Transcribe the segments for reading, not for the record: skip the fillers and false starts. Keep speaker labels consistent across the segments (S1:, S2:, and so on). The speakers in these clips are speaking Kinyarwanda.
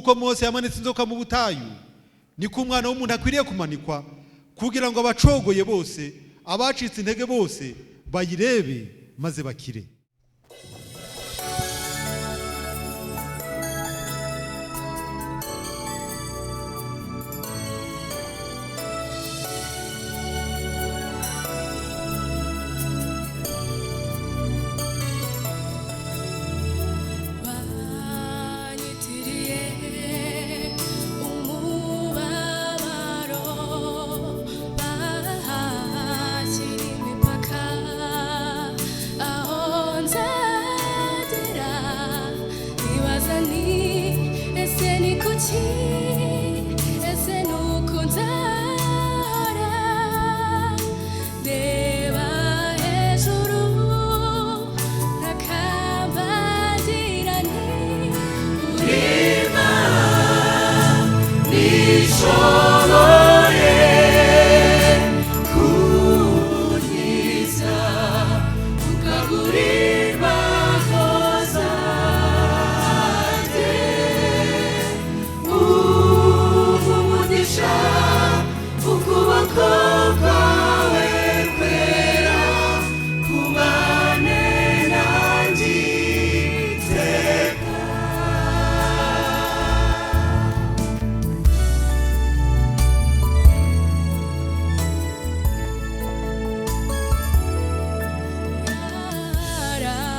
S1: Nk'uko Mose yamanitse inzoka mu butayu, niko Umwana w'umuntu akwiriye kumanikwa, kugira ngo abacogoye bose, abacitse intege bose bayirebe maze bakire.
S2: Banyitiriye umubabaro, bahashyira imipaka aho nzagera, nibaza nti ese ni kuki, ese ni uku nzahora, ndeba hejuru ntakambagira nti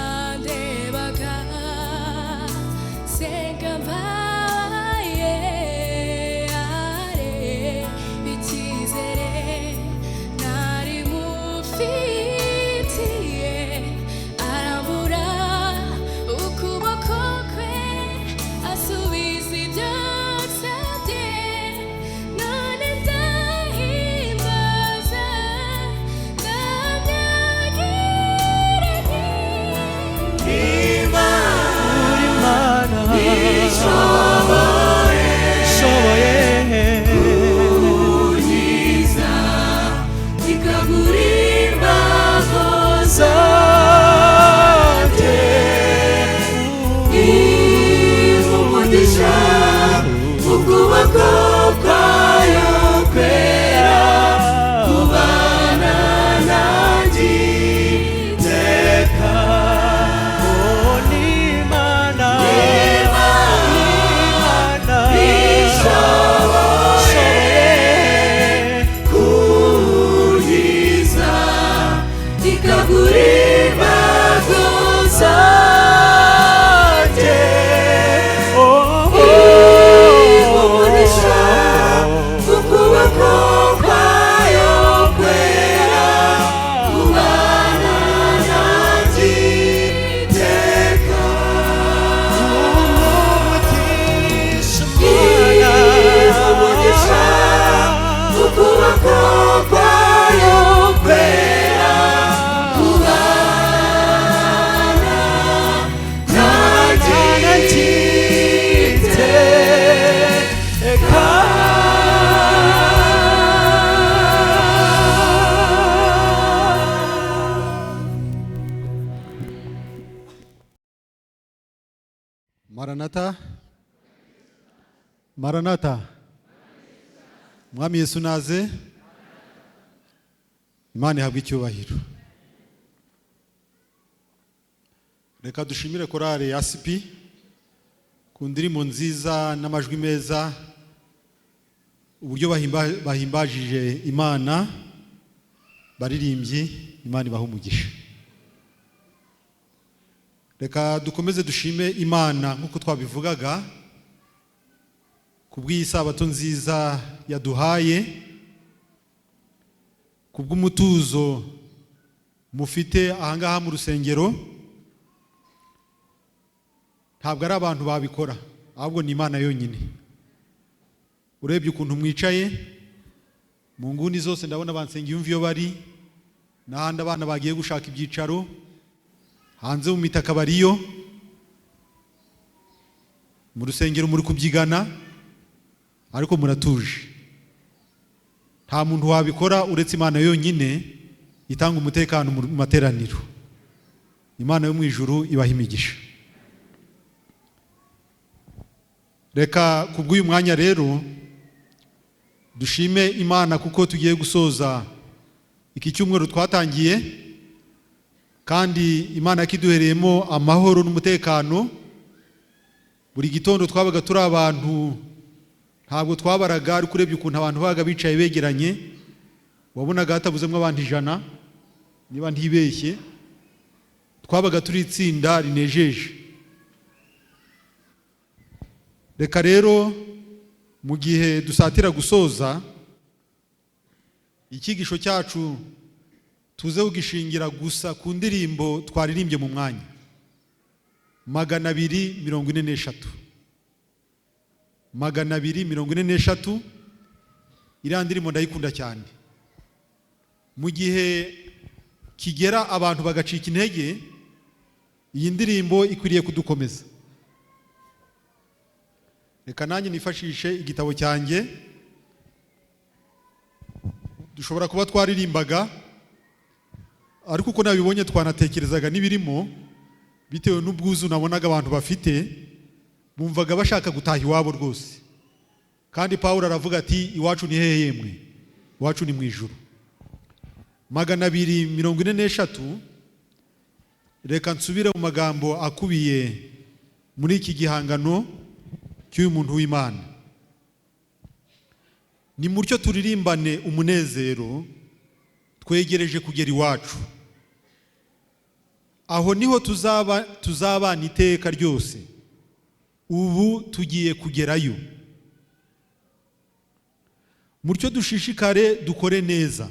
S2: yarandebaga senga mbaye areba icyizere nari mufitiye, arambura ukuboko kwe asubiza ibyo nsabye, none ndahimbaza ndamyagira nti
S3: Uri Imana ishoboye zanjye,
S4: Umugisha ukuboko kwayo kwera kubana nanjye iteka.
S3: Oh, ni Imana, Imana ishoboye
S4: Kunkiza ikagura imbago
S3: zanjye. Oh,
S4: umugisha ukuboko kwayo kwera kubana nanjye iteka.
S3: Umugisha Imana,
S4: Umugisha ukuboko kwayo kwera kubana nanjye
S3: iteka.
S1: Maranata, Maranata, Mwami Yesu naze, Imana ihabwe icyubahiro. Reka dushimire korale ya sipi ku ndirimbo nziza n'amajwi meza, uburyo bahimbajije Imana, baririmbyi, Imana ibahe umugisha. Reka dukomeze dushime Imana nk'uko twabivugaga ku bw'iyi sabato nziza yaduhaye, ku bw'umutuzo mufite ahangaha mu rusengero. Ntabwo ari abantu babikora, ahubwo ni Imana yonyine. Urebye ukuntu mwicaye mu nguni zose, ndabona bansengiyumva iyo bari n'ahandi, abana bagiye gushaka ibyicaro hanze mu mitaka bariyo, mu rusengero muri kubyigana, ariko muratuje. Nta muntu wabikora uretse Imana yonyine itanga umutekano mu materaniro. Imana yo mu ijuru ibaha imigisha. Reka kubw'uyu mwanya rero dushime Imana kuko tugiye gusoza iki cyumweru twatangiye, kandi Imana yakiduhereyemo amahoro n'umutekano. Buri gitondo twabaga turi abantu, ntabwo twabaraga, ariko urebye ukuntu abantu babaga bicaye begeranye wabonaga hatabuzemo abantu 100 niba ntibeshye. Twabaga turi itsinda rinejeje. Reka rero mu gihe dusatira gusoza icyigisho cyacu, tuze kugishingira gusa ku ndirimbo twaririmbye mu mwanya 243, 243. Iriya ndirimbo ndayikunda cyane. Mu gihe kigera abantu bagacika intege, iyi ndirimbo ikwiriye kudukomeza. Reka nanjye nifashishe igitabo cyanjye. Dushobora kuba twaririmbaga, ariko uko nabibonye twanatekerezaga n'ibirimo, bitewe n'ubwuzu nabonaga abantu bafite, bumvaga bashaka gutaha iwabo rwose. Kandi Pawulo aravuga ati iwacu ni hehe yemwe? Iwacu ni mu ijuru. 243. Reka nsubire mu magambo akubiye muri iki gihangano cy'uyu muntu w'Imana. Ni mutyo turirimbane umunezero, twegereje kugera iwacu. Aho niho tuzaba tuzabana iteka ryose. Ubu tugiye kugerayo. Mutyo dushishikare dukore neza,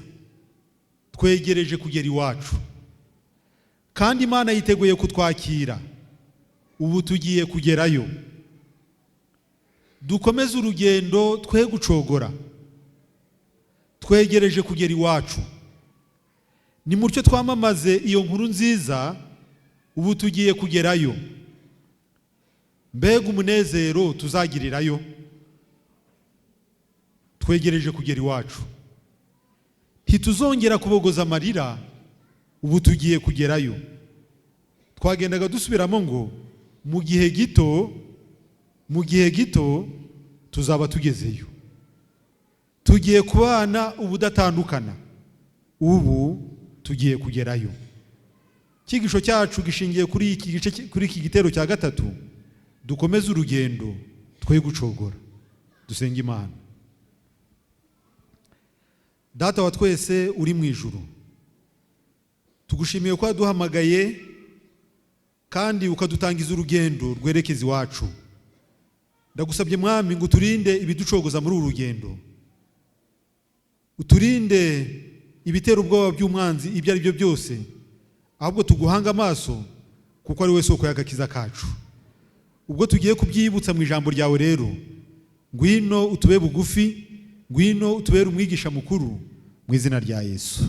S1: twegereje kugera iwacu. Kandi Imana yiteguye kutwakira. Ubu tugiye kugerayo. Dukomeze urugendo twe gucogora, twegereje kugera iwacu. Ni mutyo twamamaze iyo nkuru nziza. Ubu tugiye kugerayo. Mbega umunezero tuzagirirayo! Twegereje kugera iwacu. Ntituzongera kubogoza amarira. Ubu tugiye kugerayo. Twagendaga dusubiramo ngo mu gihe gito, mu gihe gito tuzaba tugezeyo. Tugiye kubana ubudatandukana. Ubu tugiye kugerayo. Icyigisho cyacu gishingiye kuri iki gice, kuri iki gitero cya gatatu: dukomeze urugendo twe gucogora. Dusenga Imana. Data wa twese uri mu ijuru, tugushimiye ko waduhamagaye kandi ukadutangiza urugendo rwerekeza iwacu. Ndagusabye Mwami ngo uturinde ibiducogoza muri uru rugendo, uturinde ibitera ubwoba by'umwanzi ibyo ari byo byose, ahubwo tuguhanga amaso kuko ari we soko y'agakiza kacu. Ubwo tugiye kubyibutsa mu ijambo ryawe rero, ngwino utube bugufi, ngwino utubere umwigisha mukuru, mu izina rya Yesu,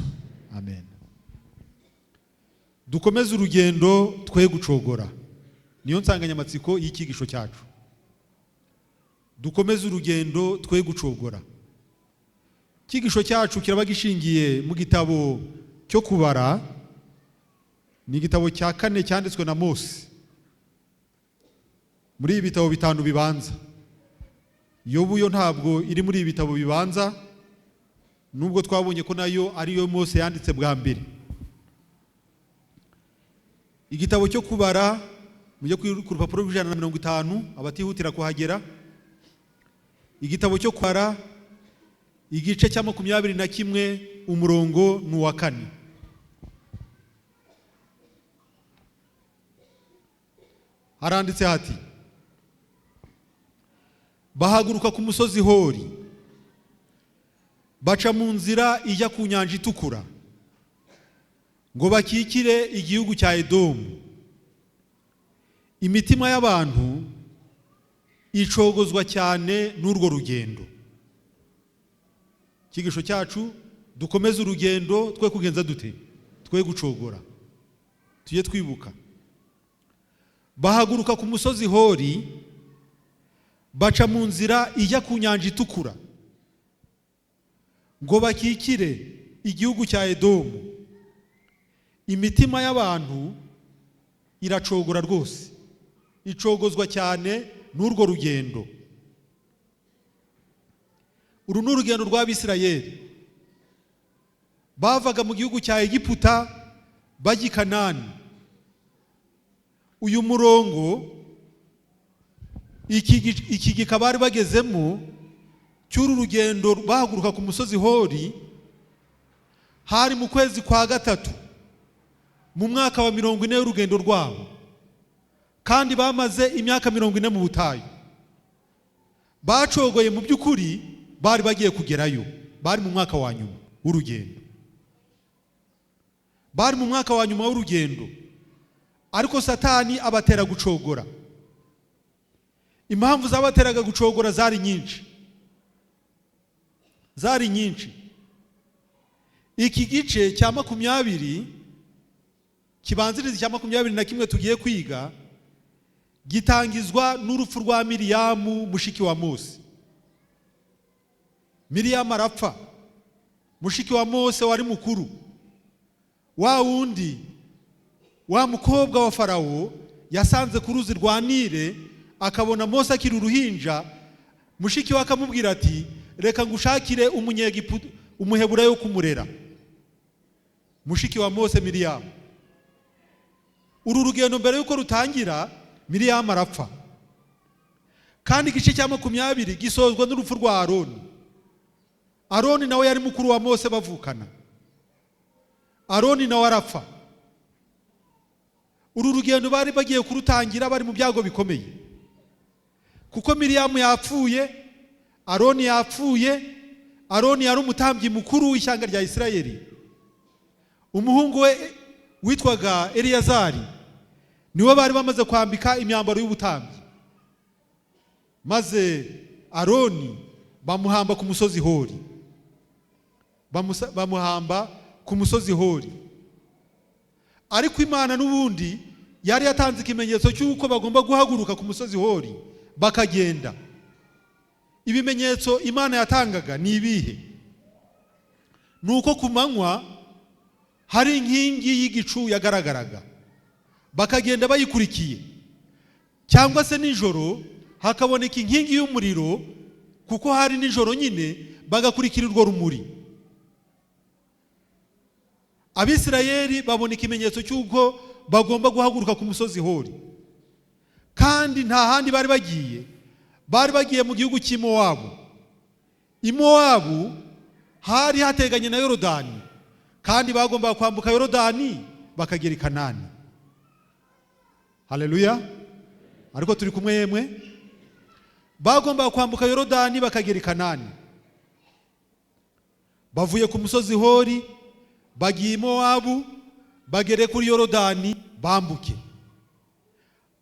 S1: amen. Dukomeze urugendo twe gucogora, niyo nsanganyamatsiko y'icyigisho cyacu. Dukomeze urugendo twe gucogora. Icyigisho cyacu kiraba gishingiye mu gitabo cyo Kubara. Ni igitabo cya kane cyanditswe na Mose muri ibi bitabo bitanu bibanza. Yobu yo ntabwo iri muri ibi bitabo bibanza, nubwo twabonye ko nayo ariyo Mose yanditse bwa mbere. Igitabo cyo Kubara, mujye ku rupapuro rw'150 abatihutira kuhagera. Igitabo cyo Kubara, igice cya 21, umurongo ni uwa 4. Haranditse hati: bahaguruka ku musozi Hori, baca mu nzira ijya ku nyanja itukura ngo bakikire igihugu cya Edomu. Imitima y'abantu icogozwa cyane n'urwo rugendo. Icyigisho cyacu: dukomeze urugendo twe kugenza dute? Twe gucogora. Tujye twibuka. Bahaguruka ku musozi Hori, baca mu nzira ijya ku nyanja itukura ngo bakikire igihugu cya Edomu. Imitima y'abantu iracogora rwose, icogozwa cyane n'urwo rugendo. Uru ni urugendo rw'Abisirayeli bavaga mu gihugu cya Egiputa bajya i Kanani. Uyu murongo, iki gika bari bagezemo cy'uru rugendo, bahaguruka ku musozi Hori, hari mu kwezi kwa gatatu mu mwaka wa 40 y'urugendo rwabo, kandi bamaze imyaka 40 mu butayu. Bacogoye mu by'ukuri, bari bagiye kugerayo, bari mu mwaka wa nyuma w'urugendo, bari mu mwaka wa nyuma w'urugendo, ariko Satani abatera gucogora. Impamvu zabateraga gucogora zari nyinshi, zari nyinshi. Iki gice cya 20 kibanziriza icya 21 tugiye kwiga gitangizwa n'urupfu rwa Miriyamu, mushiki wa Mose. Miriyamu arapfa, mushiki wa Mose wari mukuru, wa wundi wa mukobwa wa Farawo yasanze ku ruzi rwa Nile, akabona Mose akiri uruhinja. Mushiki we akamubwira ati: "Reka ngushakire Umunyegiputa, Umuheburayo wo kumurera." Mushiki wa Mose Miriyamu. Uru rugendo mbere y'uko rutangira, Miriyamu arapfa, kandi igice cya 20 gisozwa n'urupfu rwa Aroni. Aroni nawe yari mukuru wa Mose, bavukana. Aroni nawe arapfa. Uru rugendo bari bagiye kurutangira bari mu byago bikomeye, kuko Miriyamu yapfuye, Aroni yapfuye. Aroni yari umutambyi mukuru w'ishyanga rya Isirayeli. Umuhungu we witwaga Eliyazari niwe bari bamaze kwambika imyambaro y'ubutambyi, maze Aroni bamuhamba ku musozi Hori. Bamuhamba ku musozi Hori. Ariko Imana n'ubundi yari yatanze ikimenyetso cy'uko bagomba guhaguruka ku musozi Hori bakagenda. Ibimenyetso Imana yatangaga ni ibihe? Ni uko ku manywa hari inkingi y'igicu yagaragaraga, bakagenda bayikurikiye, cyangwa se nijoro hakaboneka inkingi y'umuriro, kuko hari nijoro nyine, bagakurikira urwo rumuri. Abisirayeli babona ikimenyetso cy'uko bagomba guhaguruka ku musozi Hori, kandi nta handi bari bagiye, bari bagiye mu gihugu cy'i Mowabu. I Mowabu hari hateganye na Yorodani, kandi bagombaga kwambuka Yorodani bakagera i Kanani. Haleluya! Ariko turi kumwe yemwe? Bagombaga kwambuka Yorodani bakagera i Kanani. Bavuye ku musozi Hori bagiye i Mowabu, bagere kuri Yorodani bambuke.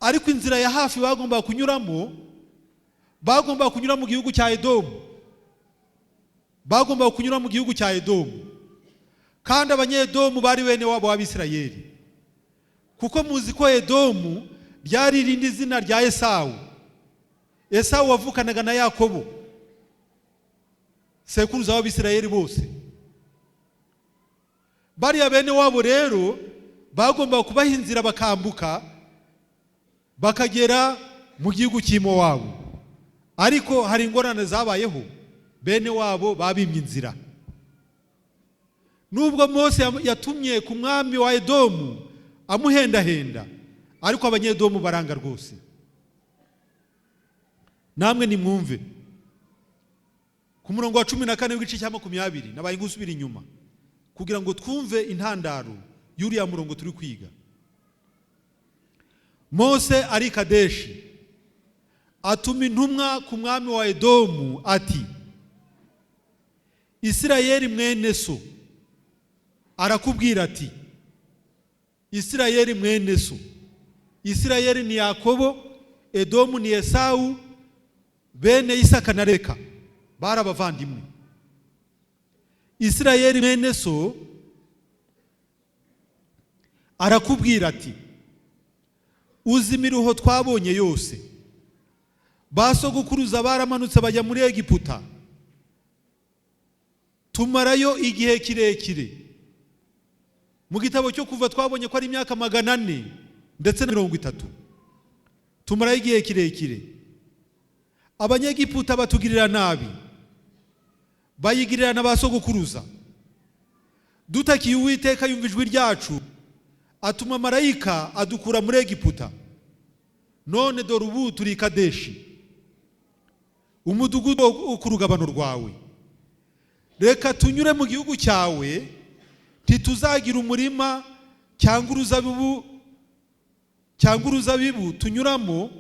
S1: Ariko inzira ya hafi bagombaga kunyuramo, bagombaga kunyura mu gihugu cya Edomu, bagombaga kunyura mu gihugu cya Edomu. Kandi Abanyedomu bari bene wabo w'Abisirayeli, kuko muzi ko Edomu ryari irindi zina rya Esawu. Esawu wavukanaga na Yakobo, sekuruza w'Abisirayeli bose. Bariya bene wabo rero bagombaga kubaha inzira, bakambuka bakagera mu gihugu cy'i Mowabu. Ariko hari ingorane zabayeho, bene wabo babimye inzira. Nubwo Mose yatumye ku mwami wa Edomu amuhendahenda, ariko Abanyedomu baranga rwose. Namwe nimwumve ku murongo wa 14 w'igice cya 20. Nabaye ngusubira inyuma kugira ngo twumve intandaro y'uriya murongo turi kwiga. Mose ari i Kadeshi atuma intumwa ku mwami wa Edomu ati: "Isirayeli mwene so arakubwira ati." Isirayeli mwene so, Isirayeli ni Yakobo, Edomu ni Esawu, bene Isaka na Reka, bari abavandimwe. "Isirayeli mwene so arakubwira ati: uzi imiruho twabonye yose. Ba sogokuruza baramanutse bajya muri Egiputa, tumarayo igihe kirekire." Mu gitabo cyo Kuva twabonye ko ari imyaka 430. "Tumarayo igihe kirekire, Abanyegiputa batugirira nabi. Bayigirira na ba sogokuruza. Dutakiye Uwiteka, yumva ijwi ryacu, atuma marayika adukura muri Egiputa. None dore ubu turi i Kadeshi, umudugudu wo ku rugabano rwawe. Reka tunyure mu gihugu cyawe. Ntituzagira umurima cyangwa uruzabibu tunyuramo,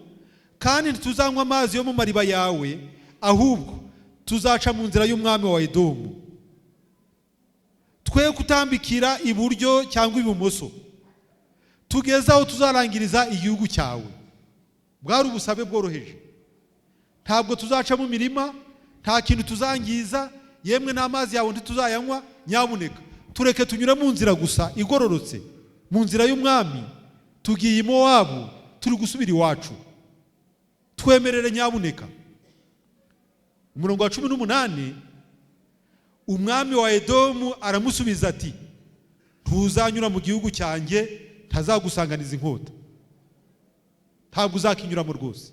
S1: kandi ntituzanywa amazi yo mu mariba yawe. Ahubwo tuzaca mu nzira y'umwami wa Edomu, twe kutambikira iburyo cyangwa ibumoso, tugeze aho tuzarangiriza igihugu cyawe. Bwari ubusabe bworoheje. Ntabwo tuzaca mu mirima, nta kintu tuzangiza, yemwe n'amazi yawe ntituzayanywa. Nyabuneka tureke tunyure mu nzira gusa igororotse, mu nzira y'umwami. Tugiye i Mowabu, turi gusubira iwacu. Twemerere nyabuneka. Umurongo wa 18: umwami wa Edomu aramusubiza ati: "Ntuzanyura mu gihugu cyanjye, ntazagusanganiza inkota." Ntabwo uzakinyuramo rwose,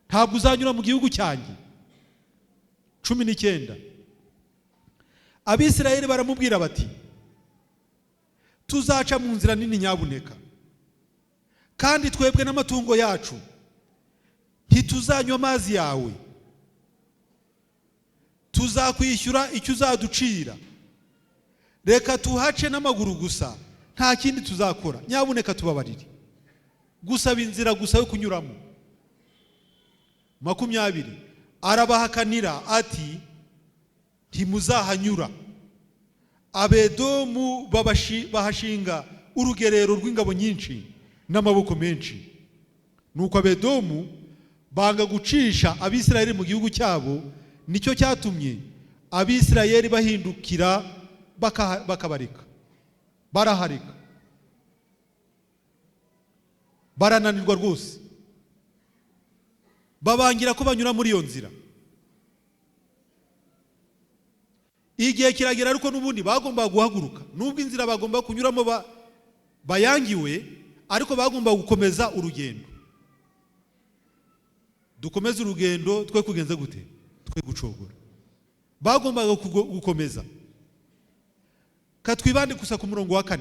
S1: ntabwo uzanyura mu gihugu cyanjye. 19: Abisirayeli baramubwira bati: "Tuzaca mu nzira nini nyabuneka, kandi twebwe n'amatungo yacu ntituzanywa amazi yawe. Tuzakwishyura icyo uzaducira. Reka tuhace n'amaguru gusa, nta kindi tuzakora. Nyabuneka tubabarire." Gusaba inzira gusa yo kunyuramo. 20: arabahakanira ati: "Ntimuzahanyura. Abedomu bahashinga urugerero rw'ingabo nyinshi n'amaboko menshi." Nuko Abedomu banga gucisha Abisirayeli mu gihugu cyabo. Nicyo cyatumye Abisirayeli bahindukira bakabareka, barahareka, barananirwa rwose, babangira ko banyura muri iyo nzira. Igihe kiragera, ariko n'ubundi bagombaga guhaguruka. Nubwo inzira bagomba kunyuramo bayangiwe, ariko bagomba gukomeza urugendo. Dukomeze urugendo, twe kugenza gute? Twe gucogora. Bagombaga gukomeza. Katwibande gusa ku murongo wa 4.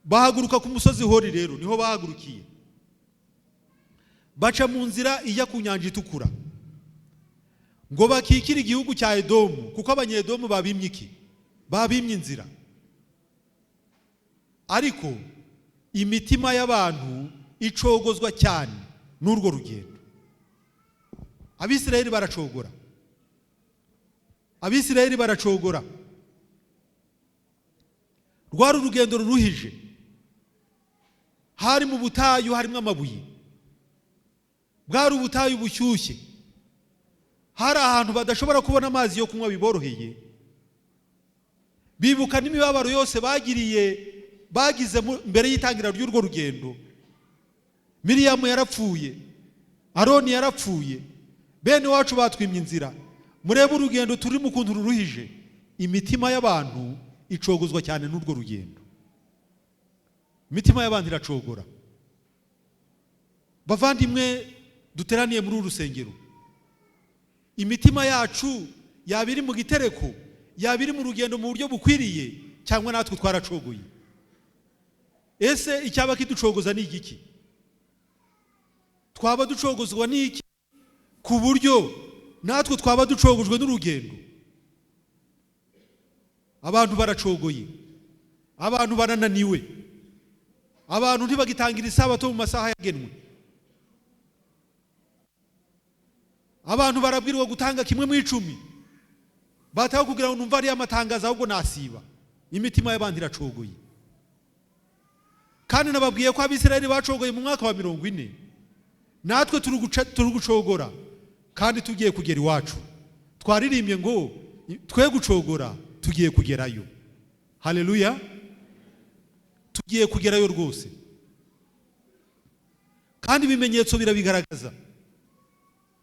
S1: Bahaguruka ku musozi Hori. Rero niho bahagurukiye, baca mu nzira ijya ku Nyanja Itukura ngo bakikire igihugu cya Edomu, kuko Abanyedomu babimye iki? Babimye inzira. Ariko imitima y'abantu icogozwa cyane n'urwo rugendo. Abisirayeli baracogora, Abisirayeli baracogora. Rwari urugendo ruruhije, hari mu butayu, harimo amabuye, bwari ubutayu bushyushye, hari ahantu badashobora kubona amazi yo kunywa biboroheye. Bibuka n'imibabaro yose bagize mbere y'itangira ry'urwo rugendo. Miriyamu yarapfuye, Aroni yarapfuye, bene wacu batwimye inzira. Murebe urugendo turimo ukuntu ruruhije. Imitima y'abantu icogozwa cyane n'urwo rugendo. Imitima y'abantu iracogora. Bavandimwe duteraniye muri uru rusengero, imitima yacu yaba iri mu gitereko, yaba iri mu rugendo mu buryo bukwiriye, cyangwa natwe twaracogoye? Ese icyaba kiducogoza ni igiki? Twaba ducogozwa n'iki ku buryo natwe twaba ducogojwe n'urugendo? Abantu baracogoye, abantu barananiwe, abantu ntibagitangira isabato mu masaha yagenwe. Abantu barabwirwa gutanga kimwe mu icumi, bataho kugira ngo numva ariyo amatangazo, ahubwo nasiba. Imitima y'abantu iracogoye. Kandi nababwiye ko Abisirayeli bacogoye mu mwaka wa 40. Natwe turi gucogora kandi tugiye kugera iwacu. Twaririmbye ngo twe gucogora, tugiye kugerayo. Haleluya! Tugiye kugerayo rwose, kandi ibimenyetso birabigaragaza.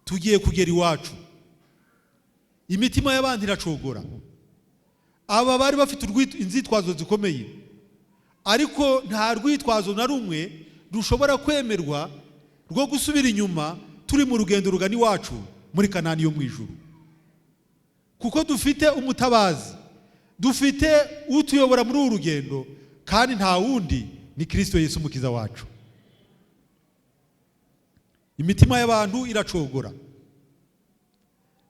S1: Tugiye kugera iwacu. Imitima y'abantu iracogora. Aba bari bafite inzitwazo zikomeye, ariko nta rwitwazo na rumwe rushobora kwemerwa rwo gusubira inyuma turi mu rugendo rugana iwacu muri Kanani yo mu ijuru. Kuko dufite umutabazi, dufite utuyobora muri uru rugendo, kandi nta wundi, ni Kirisito Yesu Umukiza wacu. Imitima y'abantu iracogora,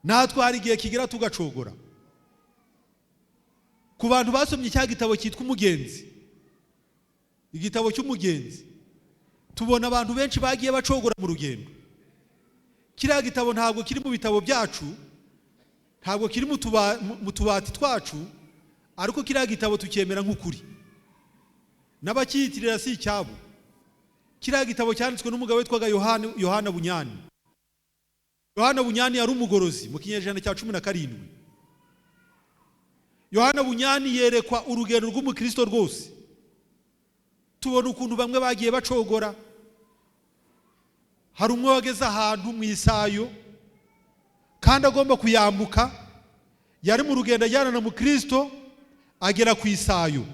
S1: natwe hari igihe kigera tugacogora. Ku bantu basomye cya gitabo cyitwa Umugenzi, igitabo cy'Umugenzi, tubona abantu benshi bagiye bacogora mu rugendo. Kiriya gitabo ntabwo kiri mu bitabo byacu, ntabwo kiri mu tubati twacu, ariko kiriya gitabo tukemera nk'ukuri, n'abakiyitirira si icyabo. Kiriya gitabo cyanditswe n'umugabo witwaga Yohana Bunyani. Yohana Bunyani yari umugorozi mu kinyejana cya 17. Yohana Bunyani yerekwa urugendo rw'umukristo rwose. Tubona ukuntu bamwe bagiye bacogora. Hari umwe wageze ahantu mu isayo kandi agomba kuyambuka, yari mu rugendo ajyana na mukristo, agera ku isayo,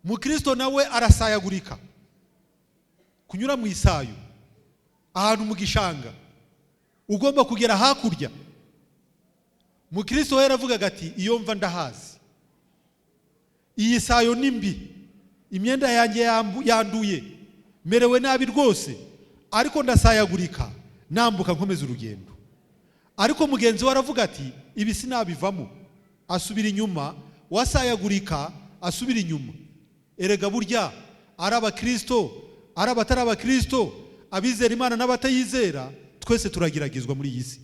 S1: mukristo nawe arasayagurika. Kunyura mu isayo ahantu mu gishanga ugomba kugera hakurya, mukristo we yaravugaga ati: "Iyo mva ndahazi, iyi sayo ni mbi, imyenda yanjye yanduye, merewe nabi rwose, ariko ndasayagurika nambuka nkomeza urugendo." Ariko mugenzi we aravuga ati: "Ibi sinabivamo." Asubira inyuma, wasayagurika asubira inyuma. Erega burya ari abakristo, ari abatari abakristo, abizera Imana n'abatayizera, twese turageragezwa muri iyi si.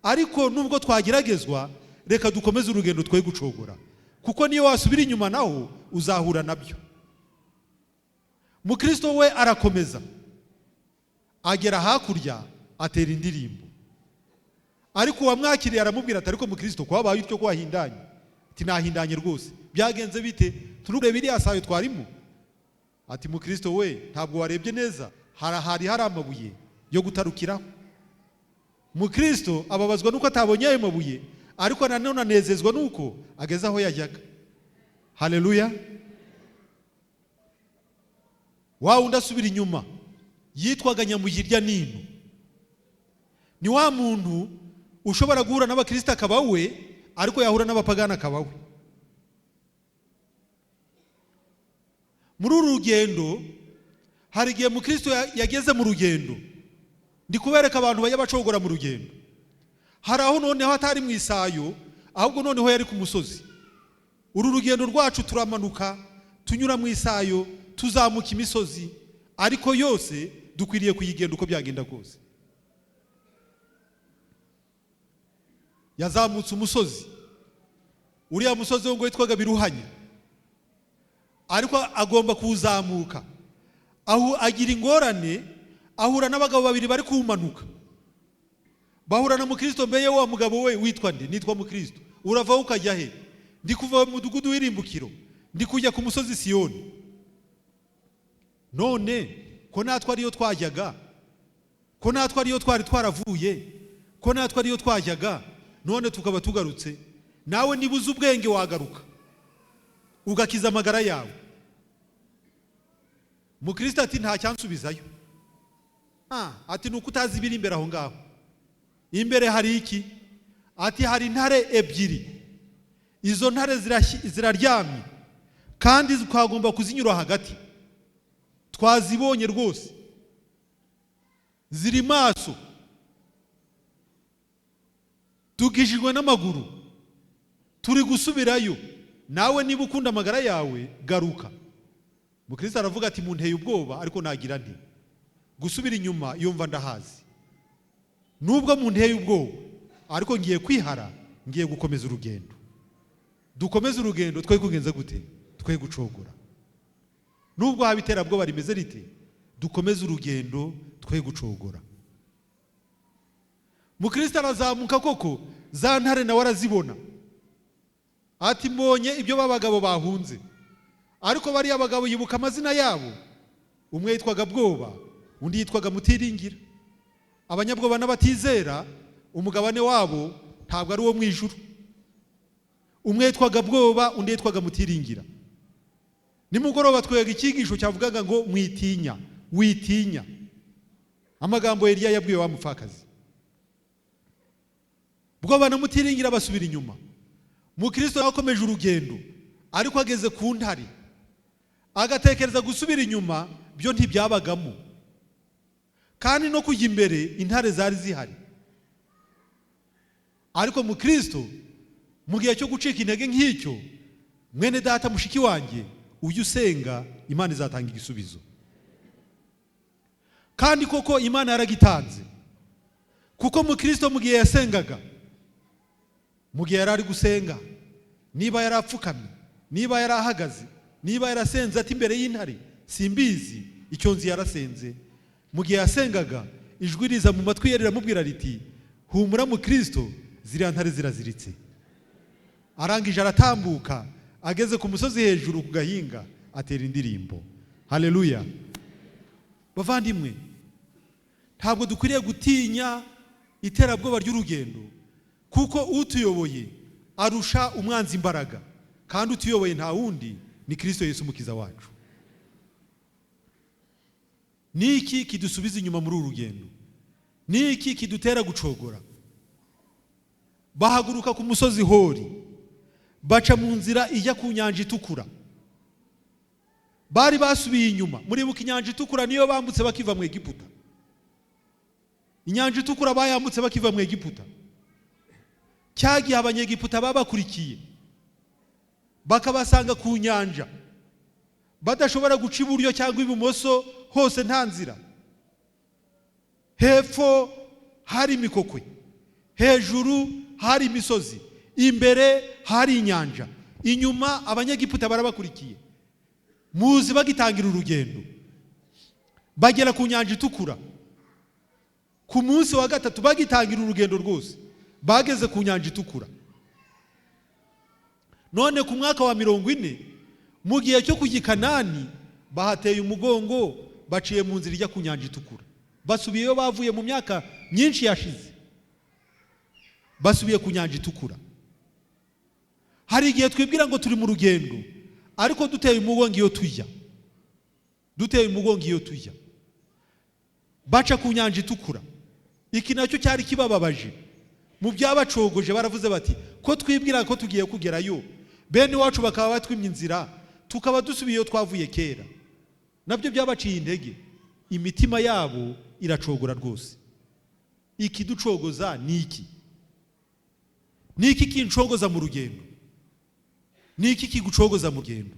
S1: Ariko nubwo twageragezwa, reka dukomeze urugendo, twe gucogora, kuko niyo wasubira inyuma naho uzahura nabyo. Mukristo we arakomeza agera hakurya, atera indirimbo. Ariko uwamwakiriye aramubwira ati: "Ariko mukristo, ko wabaye utyo, ko wahindanye?" Ati: "Nahindanye rwose. Byagenze bite? Tururebe iriya sayo twarimo." Ati: "Mukristo we, ntabwo warebye neza, hari amabuye yo gutarukiraho." Mukristo ababazwa nuko atabonye ayo mabuye, ariko nanone anezezwa nuko ageze aho yajyaga. Haleluya! Wa wundi asubira inyuma yitwaga Nyamugirya nino. Ni wa muntu ushobora guhura n'abakristo akaba we, ariko yahura n'abapagani akaba we. Muri uru rugendo hari igihe mukristo yageze mu rugendo. Ndi kubereka abantu bajya bacogora mu rugendo. Hari aho noneho atari mu isayo, ahubwo noneho yari ku musozi. Uru rugendo rwacu turamanuka, tunyura mu isayo, tuzamuka imisozi, ariko yose dukwiriye kuyigenda uko byagenda kose. Yazamutse umusozi, uriya musozi wo ngo witwaga Biruhanya, ariko agomba kuwuzamuka. Aho agira ingorane, ahura n'abagabo babiri bari kuwumanuka. Bahura na mukristo: "Mbeye wa mugabo we, witwa nde?" "Nitwa Mukristo." "Uravaho ukajya he?" "Ndi kuva mu mudugudu w'irimbukiro, ndi kujya ku musozi Siyoni." "None ko natwe ariyo twajyaga, ko natwe ariyo twari twaravuye, ko natwe ariyo twajyaga, none tukaba tugarutse, nawe niba uzi ubwenge wagaruka ugakiza amagara yawe." Mukristo ati: "Nta cyansubizayo." Ati: "Ni uko utazi ibiri imbere aho ngaho." "Imbere hari iki?" Ati: "Hari intare ebyiri, izo ntare ziraryamye kandi twagomba kuzinyura hagati, twazibonye rwose, ziri maso, tugijijwe n'amaguru, turi gusubirayo. Nawe niba ukunda amagara yawe, garuka." Mukristo aravuga ati: "Munteye ubwoba, ariko nagira nti gusubira inyuma, yumva ndahazi. Nubwo munteye ubwoba, ariko ngiye kwihara, ngiye gukomeza urugendo." Dukomeze urugendo, twe kugenza gute? Twe gucogora. Nubwo haba iterabwoba rimeze rite, dukomeze urugendo, twe gucogora. Mukristo arazamuka koko, za ntare nawe arazibona. Ati: "Mbonye ibyo babagabo bahunze." Ariko bariya bagabo yibuka amazina yabo: umwe yitwaga Bwoba, undi yitwaga Mutiringira. Abanyabwoba n'abatizera, umugabane wabo ntabwo ari uwo mu ijuru. Umwe yitwaga Bwoba, undi yitwaga Mutiringira. Nimugoroba twega icyigisho cyavugaga ngo mwitinya, witinya, amagambo Eliya yabwiye wa mupfakazi. Bwo banamutiringira basubira inyuma. Mukristo yakomeje urugendo, ariko ageze ku ntare agatekereza gusubira inyuma, byo ntibyabagamo. Kandi no kujya imbere intare zari zihari. Ariko mukristo mu gihe cyo gucika intege nk'icyo, mwene data, mushiki wanjye, ujye usenga, Imana izatanga igisubizo. Kandi koko Imana yaragitanze, kuko mukristo mu gihe yasengaga, mu gihe yari ari gusenga, niba yari apfukamye, niba yari ahagaze, niba yarasenze ati imbere y'intare, simbizi, icyo nzi yarasenze. Mu gihe yasengaga, ijwi riza mu matwi ye riramubwira riti: "Humura mukristo, ziriya ntare ziraziritse." Arangije aratambuka, ageze ku musozi hejuru ku gahinga atera indirimbo. Haleluya! Bavandimwe, ntabwo dukwiriye gutinya iterabwoba ry'urugendo, kuko utuyoboye arusha umwanzi imbaraga, kandi utuyoboye nta wundi, ni Kristo Yesu Umukiza wacu. Ni iki kidusubiza inyuma muri uru rugendo? Ni iki kidutera gucogora? Bahaguruka ku musozi Hori, baca mu nzira ijya ku Nyanja Itukura. Bari basubiye inyuma. Muribuka Inyanja Itukura, niyo bambutse bakiva mu Egiputa. Inyanja Itukura bayambutse bakiva mu Egiputa. Cya gihe Abanyegiputa babakurikiye bakabasanga ku nyanja, badashobora guca iburyo cyangwa ibumoso, hose nta nzira. Hepfo hari imikokwe, hejuru hari imisozi, imbere hari inyanja, inyuma Abanyegiputa barabakurikiye. Muzi bagitangira urugendo, bagera ku Nyanja Itukura ku munsi wa gatatu. Bagitangira urugendo rwose bageze ku Nyanja Itukura. None ku mwaka wa 40, mu gihe cyo kujya i Kanani, bahateye umugongo, baciye mu nzira ijya ku Nyanja Itukura, basubiyeyo bavuye mu myaka myinshi yashize, basubiye ku Nyanja Itukura. Hari igihe twibwira ngo turi mu rugendo, ariko duteye umugongo iyo tujya, duteye umugongo iyo tujya. Baca ku Nyanja Itukura. Iki nacyo cyari kibababaje mu byabacogoje. Baravuze bati: "Ko twibwira ko tugiye kugerayo, bene iwacu bakaba batwimye inzira, tukaba dusubiye iyo twavuye kera." Nabyo byabaciye intege, imitima yabo iracogora rwose. Ikiducogoza ni iki? Ni iki kincogoza mu rugendo? Ni iki kigucogoza mu rugendo?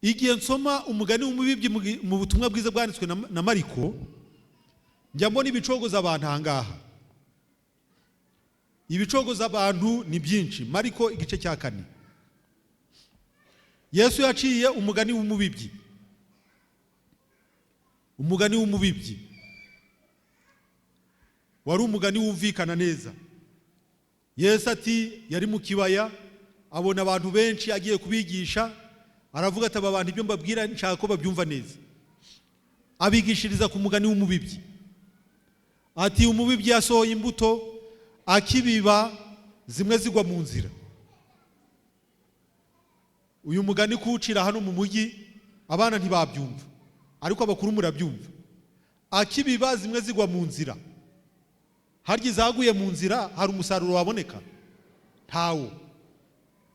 S1: Igihe nsoma umugani w'umubibyi mu butumwa bwiza bwanditswe na Mariko, njya mbona ibicogoza abantu aha ngaha. Ibicogoza abantu ni byinshi. Mariko igice cya 4, Yesu yaciye umugani w'umubibyi. Umugani w'umubibyi wari umugani wumvikana neza. Yesu ati yari mu kibaya, abona abantu benshi, agiye kubigisha, aravuga ati: "Aba bantu ibyo mbabwira nshaka ko babyumva neza." Abigishiriza ku mugani w'umubibyi. Ati: "Umubibyi yasohoye imbuto, akibiba zimwe zigwa mu nzira." Uyu mugani kuwucira hano mu mujyi abana ntibabyumva, ariko abakuru murabyumva. Akibiba zimwe zigwa mu nzira. Harya izaguye mu nzira hari umusaruro waboneka? Ntawo.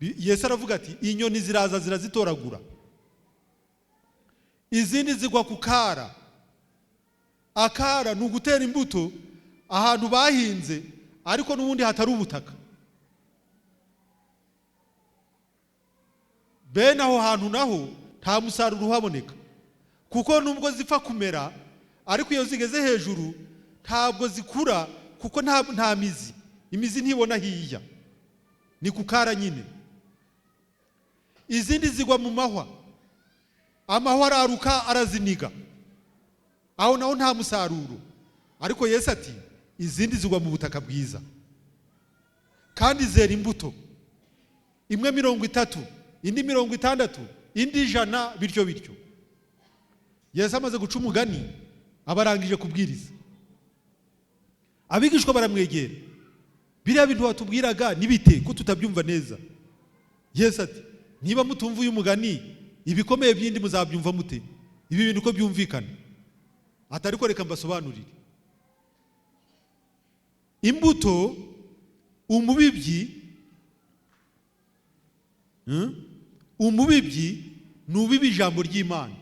S1: Yesu aravuga ati: "Inyoni ziraza zirazitoragura." Izindi zigwa ku kara. Akara ni ugutera imbuto ahantu bahinze ariko n'ubundi hatari ubutaka. Bene aho hantu naho nta musaruro uhaboneka, kuko nubwo zipfa kumera, ariko iyo zigeze hejuru ntabwo zikura, kuko nta mizi, imizi ntibona hirya, ni ku kara nyine. Izindi zigwa mu mahwa, amahwa araruka araziniga, aho naho nta musaruro. Ariko Yesu ati: "Izindi zigwa mu butaka bwiza kandi zera imbuto, imwe 30, indi 60, indi 100, bityo bityo." Yesu amaze guca umugani, abarangije kubwiriza, abigishwa baramwegera: "Biriya bintu watubwiraga ni bite ko tutabyumva neza?" Yesu ati: "Niba mutumva uyu mugani, ibikomeye by'indi muzabyumva mute? Ibi bintu uko byumvikana?" Ati: "Ariko reka mbasobanurire." Imbuto, umubibyi, Umubibyi ni ubiba ijambo ry'Imana.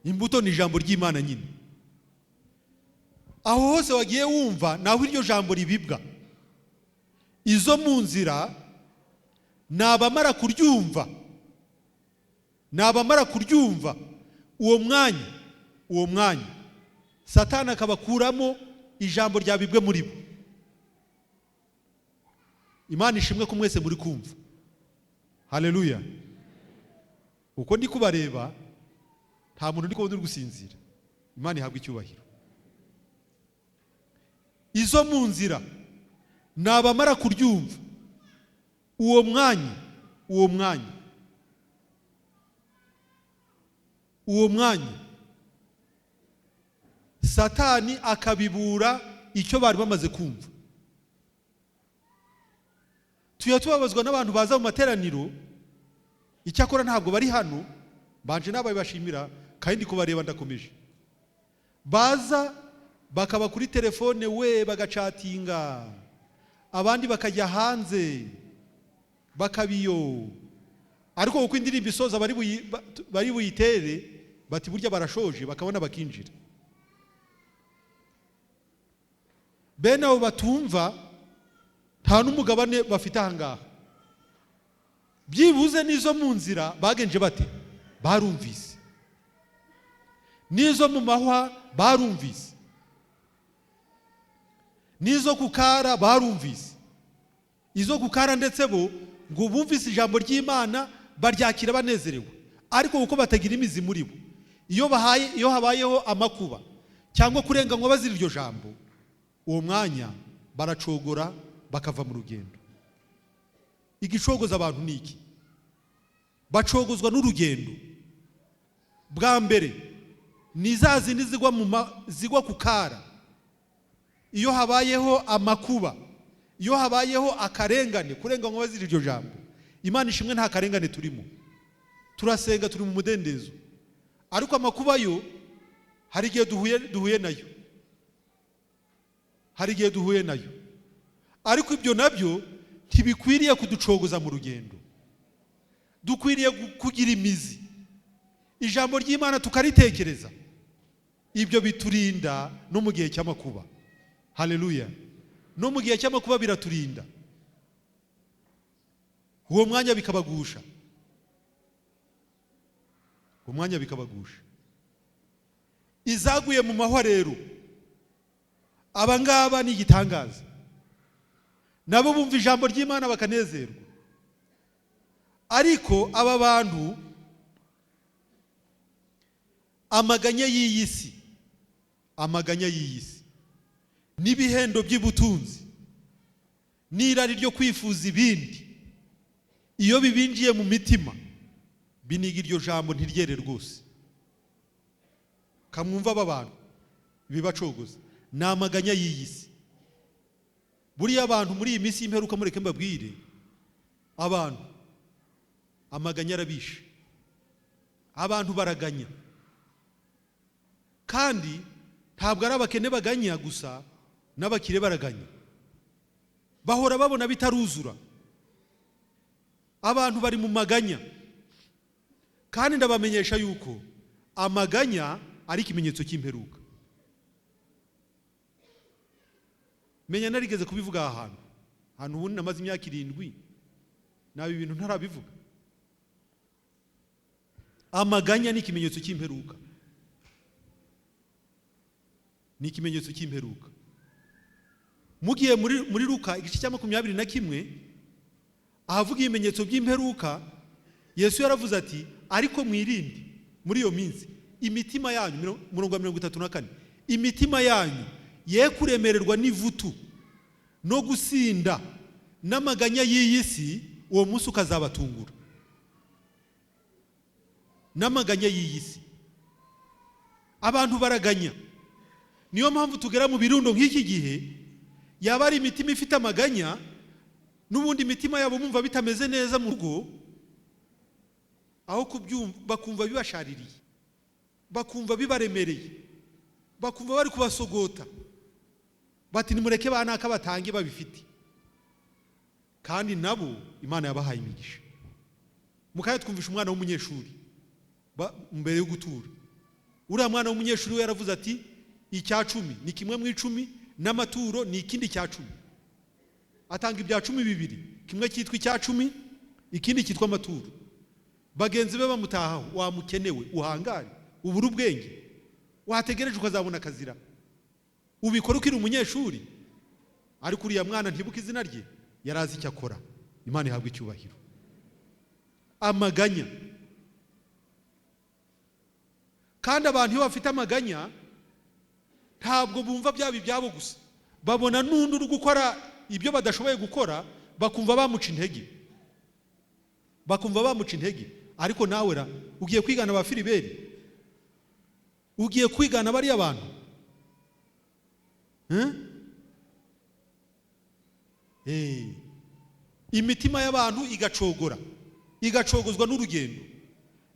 S1: Imbuto ni ijambo ry'Imana nyine. Aho hose wagiye wumva naho iryo jambo ribibwa. Izo mu nzira ni abamara kuryumva, ni abamara kuryumva uwo mwanya, uwo mwanya Satani akabakuramo ijambo ryabibwe muri bo. Imana ishimwe ko mwese muri kumva. Haleluya. Uko ndi kubareba nta muntu ndi kubona uri gusinzira. Imana ihabwa icyubahiro. Izo mu nzira ni abamara kuryumva uwo mwanya, uwo mwanya, uwo mwanya Satani akabibura icyo bari bamaze kumva. Tuya tubabazwa n'abantu baza mu materaniro, icyakora ntabwo bari hano, mbanje n'ababibashimira kandi kubareba ndakomeje. Baza bakaba kuri telefone we bagacatinga, abandi bakajya hanze bakabiyo, ariko kuko indirimbo isoza bari buyitere bati burya barashoje, bakabona bakinjira. Bene abo batumva nta n'umugabane bafite aha ngaha. Byibuze n'izo mu nzira bagenje bate? Barumvise. N'izo mu mahwa barumvise. N'izo kukara barumvise. Izo kukara ndetse bo ngo bumvise ijambo ry'Imana baryakira banezerewe, ariko kuko batagira imizi muri bo, iyo habayeho amakuba cyangwa kurenganywa bazira iryo jambo, uwo mwanya baracogora bakava mu rugendo. Igicogoza abantu ni iki? Bacogozwa n'urugendo. Bwa mbere ni za zindi zigwa ku kara. Iyo habayeho amakuba, iyo habayeho akarengane, kurenganywa bazira iryo jambo. Imana ishimwe nta karengane turimo, turasenga, turi mu mudendezo. Ariko amakuba yo hari igihe duhuye nayo, hari igihe duhuye nayo. Ariko ibyo nabyo ntibikwiriye kuducogoza mu rugendo. Dukwiriye kugira imizi, ijambo ry'Imana tukaritekereza. Ibyo biturinda no mu gihe cy'amakuba. Haleluya. No mu gihe cy'amakuba biraturinda. Uwo mwanya bikabagusha, uwo mwanya bikabagusha. Izaguye mu mahwa rero, aba ngaba ni igitangaza. Nabo bumva ijambo ry'Imana bakanezerwa. Ariko aba bantu amaganya y'iyi si, amaganya y'iyi si n'ibihendo by'ubutunzi n'irari ryo kwifuza ibindi, iyo bibinjiye mu mitima biniga iryo jambo ntiryere rwose. Kamwumva aba bantu bibacogoza ni amaganya y'iyi si. Buriya abantu muri iyi minsi y'imperuka, mureke mbabwire, abantu amaganya arabishe, abantu baraganya. Kandi ntabwo ari abakene baganya gusa, n'abakire baraganya. Bahora babona bitaruzura. Abantu bari mu maganya. Kandi ndabamenyesha yuko amaganya ari ikimenyetso cy'imperuka. Menya narigeze kubivuga aha hantu, ahantu ubundi namaze imyaka 7 nabi ibintu ntarabivuga. Amaganya ni ikimenyetso cy'imperuka, ni ikimenyetso cy'imperuka. Mugiye muri Luka igice cya 21 ahavuga ibimenyetso by'imperuka, Yesu yaravuze ati ariko mwirinde muri iyo minsi imitima yanyu, murongo wa 34, imitima yanyu ye kuremererwa n'ivutu no gusinda n'amaganya y'iyi si, uwo munsi ukazabatungura. N'amaganya y'iyi si, abantu baraganya. Niyo mpamvu tugera mu birundo nk'iki gihe, yaba ari imitima ifite amaganya, n'ubundi imitima yabo bumva bitameze neza mu rugo, aho kubyumva bakumva bibashaririye, bakumva bibaremereye, bakumva bari kubasogota, Bati nimureke banaka batange babifite. Kandi nabo Imana yabahaye imigisha. Mukanya twumvisha umwana w'umunyeshuri mbere yo gutura. Uriya mwana w'umunyeshuri we yaravuze ati icya 10 ni kimwe mu 10, n'amaturo ni ikindi cya 10. Atanga ibya 10 bibiri, kimwe cyitwa icya 10, ikindi cyitwa amaturo. Bagenzi be bamutahaho, wamukenewe uhangare ubura ubwenge, wategereje ukazabona akazira, ubikora ukiri umunyeshuri. Ariko uriya mwana ntibuka izina rye, yarazi icyo akora. Imana ihabwa icyubahiro. Amaganya. Kandi abantu iyo bafite amaganya ntabwo bumva byaba ibyabo gusa, babona n'undi uri gukora ibyo badashoboye gukora bakumva bamuca intege, bakumva bamuca intege. Ariko nawe ra ugiye kwigana ba Filiberi, ugiye kwigana bariya bantu. Imitima y'abantu igacogora, igacogozwa n'urugendo,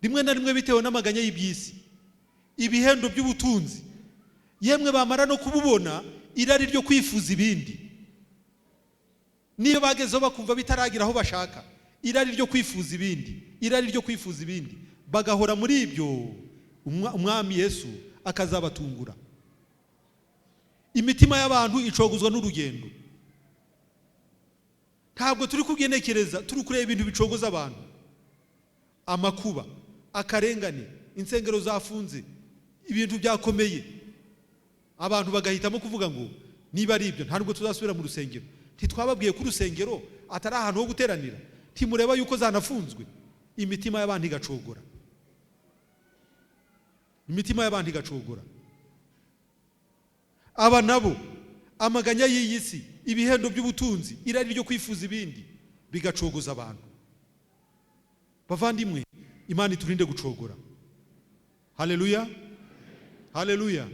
S1: rimwe na rimwe bitewe n'amaganya y'iby'isi, ibihendo by'ubutunzi. Yemwe bamara no kububona, irari ryo kwifuza ibindi. Niyo bagezeho bakumva bitaragira aho bashaka, irari ryo kwifuza ibindi, irari ryo kwifuza ibindi, bagahora muri ibyo. Umwami Yesu akazabatungura. Imitima y'abantu icogozwa n'urugendo. Ntabwo turi kugenekereza, turi kureba ibintu bicogoza abantu. Amakuba, akarengane, insengero zafunze, ibintu byakomeye. Abantu bagahitamo kuvuga ngo niba ari ibyo nta nubwo tuzasubira mu rusengero. Ntitwababwiye ko urusengero atari ahantu ho guteranira, ntimureba yuko zanafunzwe. Imitima y'abantu igacogora, imitima y'abantu igacogora. Aba nabo amaganya y'iyi si, ibihendo by'ubutunzi, irari ryo kwifuza ibindi bigacogoza abantu. Bavandimwe, Imana iturinde gucogora. Haleluya, haleluya.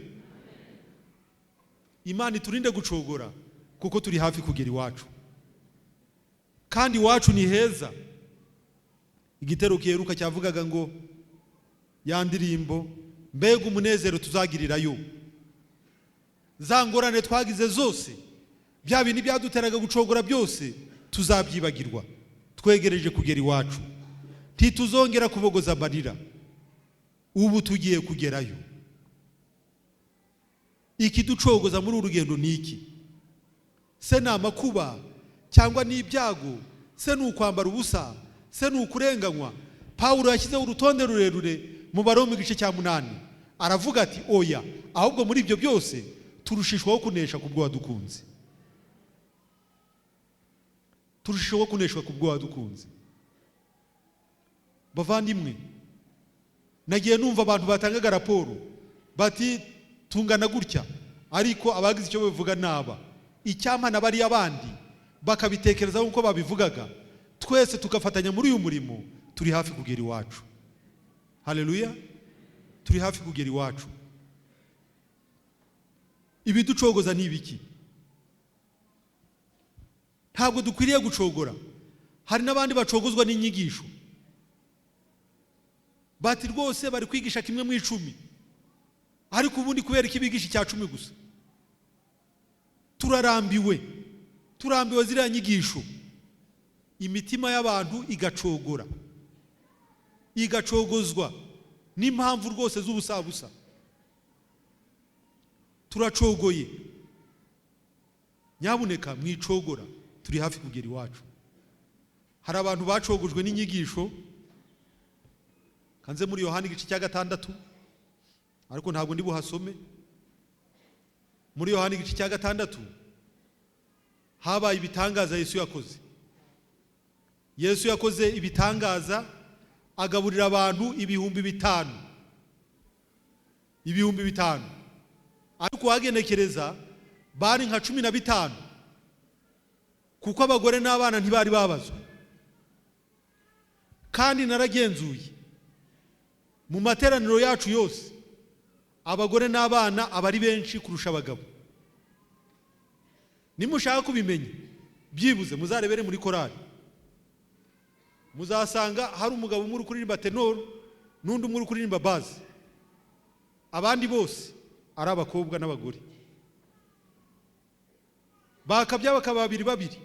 S1: Imana iturinde gucogora, kuko turi hafi kugera iwacu, kandi iwacu ni heza. Igitero kiheruka cyavugaga ngo ya ndirimbo, mbega umunezero tuzagirirayo, za ngorane twagize zose, bya bindi byaduteraga gucogora byose tuzabyibagirwa. Twegereje kugera iwacu, ntituzongera kubogoza amarira, ubu tugiye kugerayo. Ikiducogoza muri uru rugendo ni iki? Se ni amakuba cyangwa ni ibyago? Se ni ukwambara ubusa? Se ni ukurenganywa? Pawulo yashyizeho urutonde rurerure mu Baroma igice cya 8, aravuga ati oya, ahubwo muri ibyo byose turushishwaho kunesha kubwo wadukunze. Turushijeho kuneshwa kubwo wadukunze. Bavandimwe, nagiye numva abantu batangaga raporo bati tungana gutya, ariko abagize icyo babivuga naba icyampa na bariya bandi bakabitekereza nk'uko babivugaga, twese tugafatanya muri uyu murimo. Turi hafi kugera iwacu. Haleluya, turi hafi kugera iwacu. Ibiducogoza ni ibiki? Ntabwo dukwiriye gucogora. Hari n'abandi bacogozwa n'inyigisho, bati rwose bari kwigisha kimwe mu 10, ariko ubundi kubera iki bigisha icya 10 gusa? Turarambiwe, turambiwe ziriya nyigisho. Imitima y'abantu igacogora, igacogozwa n'impamvu rwose z'ubusabusa. Turacogoye, nyabuneka mwicogora, turi hafi kugera iwacu. Hari abantu bacogojwe n'inyigisho. Kanze muri Yohana igice cya 6, ariko ntabwo ndi buhasome. Muri Yohana igice cya 6 habaye ibitangaza Yesu yakoze. Yesu yakoze ibitangaza, agaburira abantu 5,000, 5,000, ariko wagenekereza bari nka 15, kuko abagore n'abana ntibari babazwa. Kandi naragenzuye mu materaniro yacu yose, abagore n'abana abari benshi kurusha abagabo. Nimushaka kubimenya byibuze muzarebere muri korali, muzasanga hari umugabo umwe uri kuririmba tenor n'undi umwe uri kuririmba bass, abandi bose ari abakobwa n'abagore. Bakabya bakaba babiri babiri.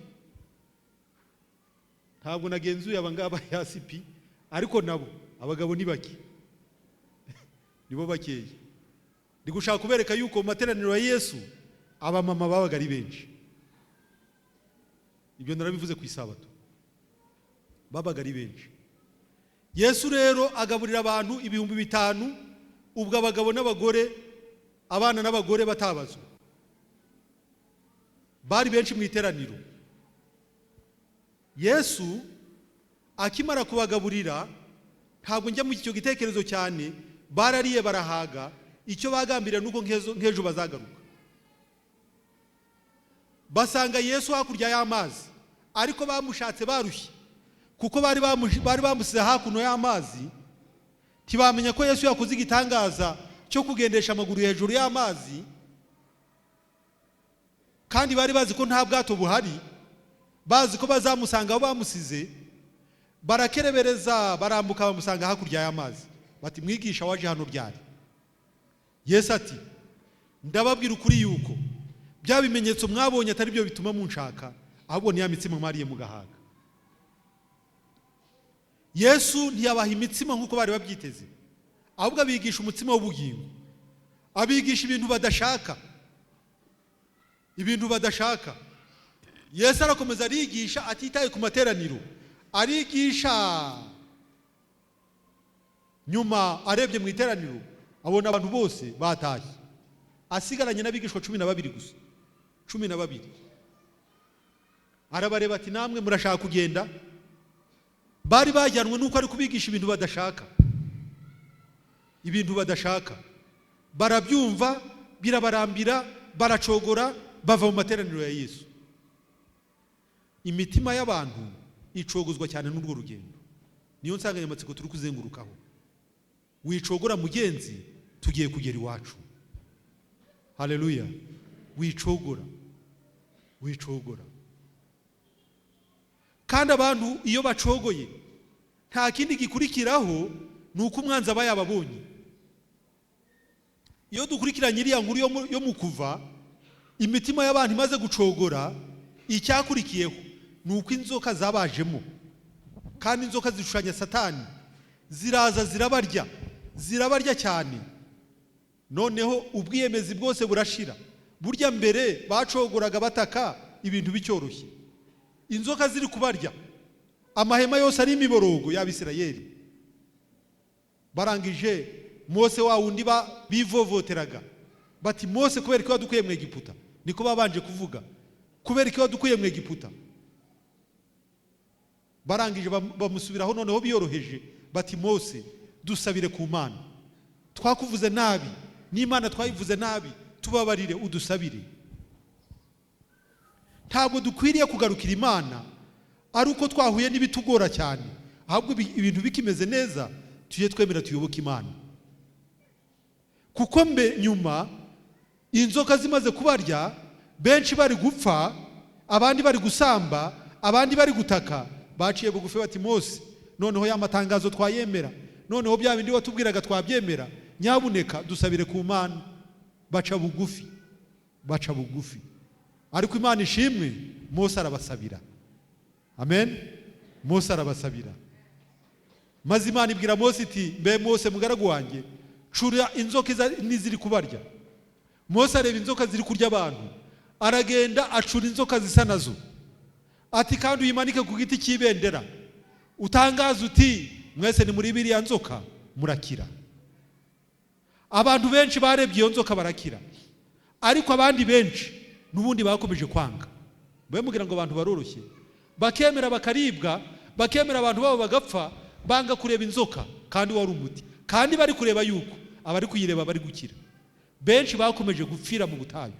S1: Ntabwo nagenzuye aba ngaba ya sipi, ariko nabo abagabo ni bake, nibo bakeya. Ndi gushaka kubereka yuko mu materaniro ya Yesu abamama babaga ari benshi. Ibyo narabivuze ku Isabato, babaga ari benshi. Yesu rero agaburira abantu 5000, ubwo abagabo n'abagore, abana n'abagore batabazwa, bari benshi mu iteraniro. Yesu akimara kubagaburira, ntabwo njya mu icyo gitekerezo cyane, barariye barahaga. Icyo bagambiriye nuko nk'ejo bazagaruka. Basanga Yesu hakurya y'amazi, ariko bamushatse barushye, kuko bari bamusize hakuno y'amazi. Ntibamenya ko Yesu yakoze igitangaza cyo kugendesha amaguru hejuru y'amazi, kandi bari bazi ko nta bwato buhari, bazi ko bazamusanga aho bamusize. Barakerebereza, barambuka, bamusanga hakurya y'amazi. Bati: "Mwigisha, waje hano ryari?" Yesu ati: "Ndababwira ukuri yuko bya bimenyetso mwabonye atari byo bituma munshaka, ahubwo ni ya mitsima mwariye mugahaga." Yesu ntiyabaha imitsima nk'uko bari babyiteze, ahubwo abigisha umutsima w'ubugingo, abigisha ibintu badashaka, ibintu badashaka. Yesu arakomeza arigisha atitaye ku materaniro, arigisha. Nyuma arebye mu iteraniro abona abantu bose batashye, asigaranye n'abigishwa 12 gusa, 12. Arabareba ati: "Namwe murashaka kugenda?" Bari bajyanwe nuko ari kubigisha ibintu badashaka, ibintu badashaka. Barabyumva birabarambira, baracogora, bava mu materaniro ya Yesu. Imitima y'abantu icogozwa cyane n'urwo rugendo. Niyo nsanganyamatsiko turi kuzengurukaho: wicogora mugenzi, tugiye kugera iwacu. Haleluya! Wicogora, wicogora. Kandi abantu iyo bacogoye nta kindi gikurikiraho, ni uko umwanzi aba yababonye. Iyo dukurikiranye iriya nkuru yo mu Kuva, imitima y'abantu imaze gucogora, icyakurikiyeho ni uko inzoka zabajemo, kandi inzoka zishushanya Satani. Ziraza zirabarya, zirabarya cyane. Noneho ubwiyemezi bwose burashira. Burya mbere bacogoraga bataka, ibintu bicyoroshye. Inzoka ziri kubarya, amahema yose ari imiborogo y'Abisirayeli. Barangije, Mose wa wundi bivovoteraga bati: "Mose, kubera ko wadukuye mu Egiputa," niko babanje kuvuga, "kubera ko wadukuye mu Egiputa." Barangije bamusubiraho noneho biyoroheje, bati: "Mose, dusabire ku Mana, twakuvuze nabi n'Imana twayivuze nabi, tubabarire, udusabire." Ntabwo dukwiriye kugarukira Imana ari uko twahuye n'ibitugora cyane, ahubwo ibintu bikimeze neza tujye twemera tuyoboke Imana. Kuko mbe nyuma inzoka zimaze kubarya, benshi bari gupfa, abandi bari gusamba, abandi bari gutaka, baciye bugufi bati: "Mose, noneho ya matangazo twayemera, noneho bya bindi watubwiraga twabyemera, nyabuneka dusabire ku Mana." Baca bugufi, baca bugufi. Ariko Imana ishimwe, Mose arabasabira. Amen. Mose arabasabira, maze Imana ibwira Mose iti: "Mbe Mose mugaragu wanjye, cura inzoka n'iziri kubarya." Mose areba inzoka ziri kurya abantu, aragenda acura inzoka zisa nazo. Ati: "Kandi uyimanike ku giti cy'ibendera, utangaze uti: 'Mwese ni muri biriya nzoka murakira.'" Abantu benshi barebye iyo nzoka barakira, ariko abandi benshi n'ubundi bakomeje kwanga. Mubwira ngo abantu baroroshye, bakemera bakaribwa, bakemera abantu babo bagapfa, banga kureba inzoka kandi wari umuti, kandi bari kureba yuko abari kuyireba bari gukira. Benshi bakomeje gupfira mu butayu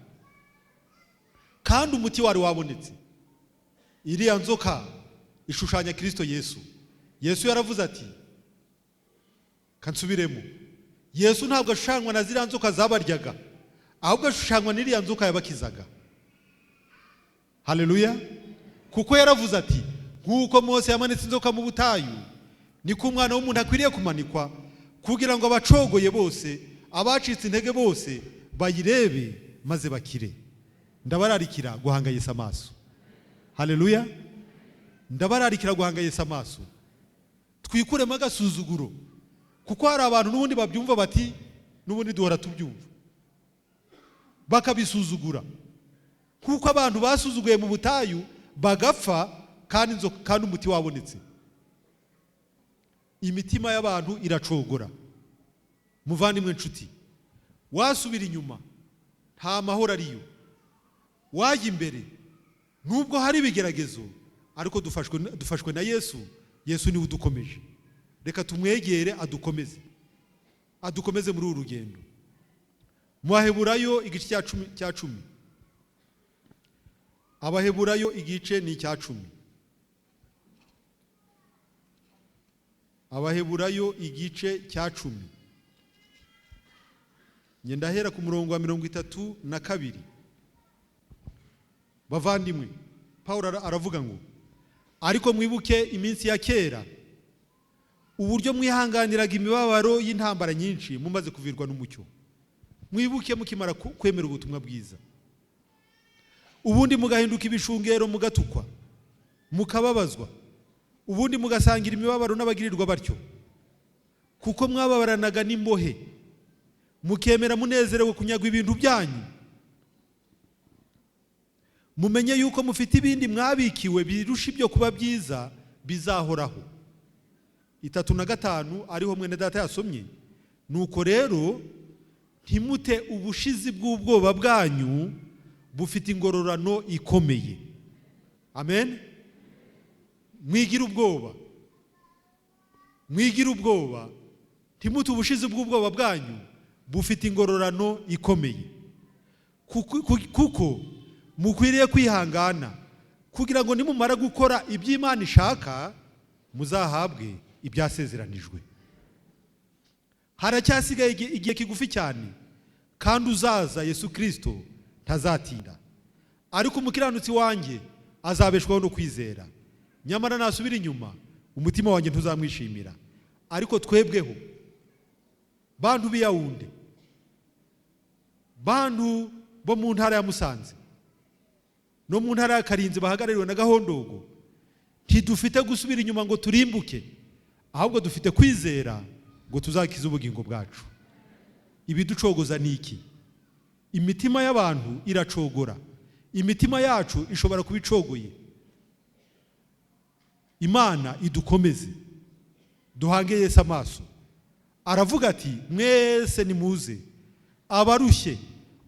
S1: kandi umuti wari wabonetse. Iriya nzoka ishushanya Kirisito Yesu. Yesu yaravuze ati, kansubiremo, Yesu ntabwo ashushanywa na ziriya nzoka zabaryaga, ahubwo ashushanywa n'iriya nzoka yabakizaga. Haleluya! Kuko yaravuze ati: "Nk'uko Mose yamanitse inzoka mu butayu, niko Umwana w'umuntu akwiriye kumanikwa, kugira ngo abacogoye bose, abacitse intege bose bayirebe maze bakire." Ndabararikira guhanga Yesu amaso. Haleluya! Ndabararikira guhanga Yesu amaso, twikuremo agasuzuguro, kuko hari abantu n'ubundi babyumva bati n'ubundi duhora tubyumva, bakabisuzugura, kuko abantu basuzuguye mu butayu bagapfa kandi kandi umuti wabonetse. Imitima y'abantu iracogora. Muvandimwe, nshuti, wasubira inyuma nta mahoro ariyo, wajya imbere nubwo hari ibigeragezo, ariko dufashwe na Yesu. Yesu niwe udukomeje. Reka tumwegere adukomeze, adukomeze muri uru rugendo. Mu Baheburayo igice cya 10, Abaheburayo igice ni icya 10, Abaheburayo igice cya 10, ngenda ndahera ku murongo wa 32. Bavandimwe, Paul aravuga ngo: "Ariko mwibuke iminsi ya kera, uburyo mwihanganiraga imibabaro y'intambara nyinshi mumaze kuvirwa n'umucyo." Mwibuke mukimara kwemera ubutumwa bwiza, ubundi mugahinduka ibishungero, mugatukwa, mukababazwa, ubundi mugasangira imibabaro n'abagirirwa batyo, kuko mwababaranaga n'imbohe, mukemera munezerewe kunyagwa ibintu byanyu. Mumenye yuko mufite ibindi mwabikiwe birusha ibyo kuba byiza, bizahoraho. 35, ariho mwene data yasomye: "Nuko rero ntimute ubushizi bw'ubwoba bwanyu, bufite ingororano ikomeye." Amen. Mwigire ubwoba, mwigire ubwoba, ntimute ubushizi bw'ubwoba bwanyu, bufite ingororano ikomeye, kuko mukwiriye kwihangana kugira ngo nimumara gukora ibyo Imana ishaka muzahabwe ibyasezeranijwe. Haracyasigaye igihe kigufi cyane, kandi uzaza Yesu Kirisito ntazatinda. Ariko umukiranutsi wanjye azabeshwaho no kwizera, nyamara nasubira inyuma umutima wanjye ntuzamwishimira. Ariko twebweho, bantu b'i Yawunde, bantu bo mu ntara ya Musanze no mu ntara ya Karinzi bahagarariwe na Gahondogo, ntidufite gusubira inyuma ngo turimbuke, ahubwo dufite kwizera ngo tuzakize ubugingo bwacu. Ibiducogoza ni iki? Imitima y'abantu iracogora, imitima yacu ishobora kuba icogoye. Imana idukomeze, duhange Yesu amaso. Aravuga ati: "Mwese nimuze, abarushye,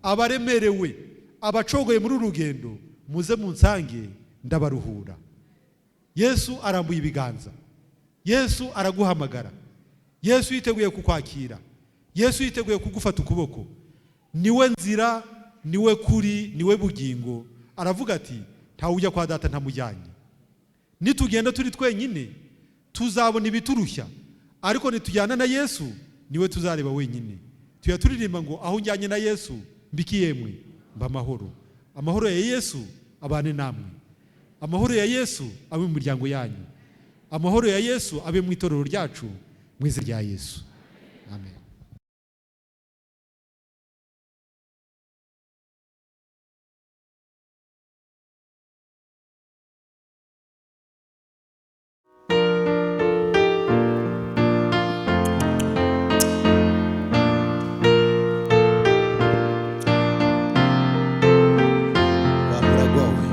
S1: abaremerewe, abacogoye muri uru rugendo, muze munsange ndabaruhura." Yesu arambuye ibiganza, Yesu araguhamagara, Yesu yiteguye kukwakira, Yesu yiteguye kugufata ukuboko. Niwe nzira, niwe kuri, niwe bugingo. Aravuga ati: "Ntawe ujya kwa Data ntamujyanye." Nitugenda turi twenyine tuzabona ibiturushya, ariko nitujyana na Yesu niwe tuzareba wenyine. Tuya turirimba ngo: "Aho njyanye na Yesu mbikiyemwe mba amahoro." Amahoro ya Yesu abane namwe, amahoro ya Yesu abe mu miryango yanyu, amahoro ya Yesu abe mu itorero ryacu, mu izina rya Yesu, amen.
S5: Wa muragwa we.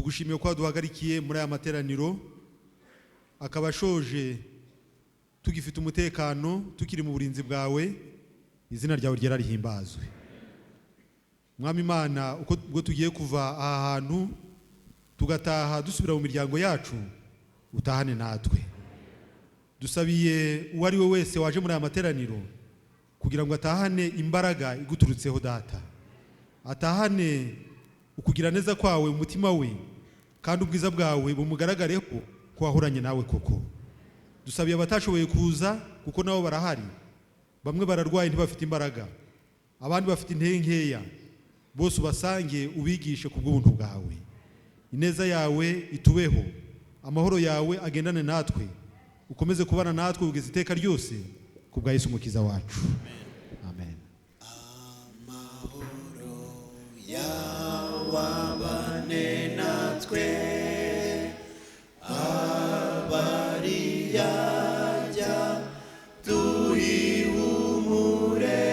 S1: Tugushimiye ko waduhagarikiye muri aya materaniro, akaba ashoje tugifite umutekano, tukiri mu burinzi bwawe. Izina ryawe ryera rihimbazwe. Mwami Imana, uko ubwo tugiye kuva aha hantu tugataha dusubira mu miryango yacu, utahane natwe. Dusabiye uwo ari we wese waje muri aya materaniro kugira ngo atahane imbaraga iguturutseho, Data, atahane ukugira neza kwawe mu mutima we, kandi ubwiza bwawe bumugaragareho ko wahoranye nawe koko. Dusabiye abatashoboye kuza, kuko nabo barahari. Bamwe bararwaye, ntibafite imbaraga, abandi bafite intege nkeya. Bose ubasange, ubigishe ku bw'ubuntu bwawe. Ineza yawe itubeho, amahoro yawe agendane natwe, ukomeze kubana natwe kugeza iteka ryose, ku bwa Yesu Umukiza wacu, amen.
S3: Yawabane natwe abari yajya duhihumure,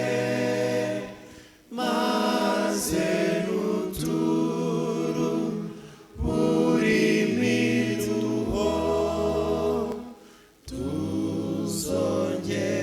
S3: maze nuturu buri miruho tuzongera.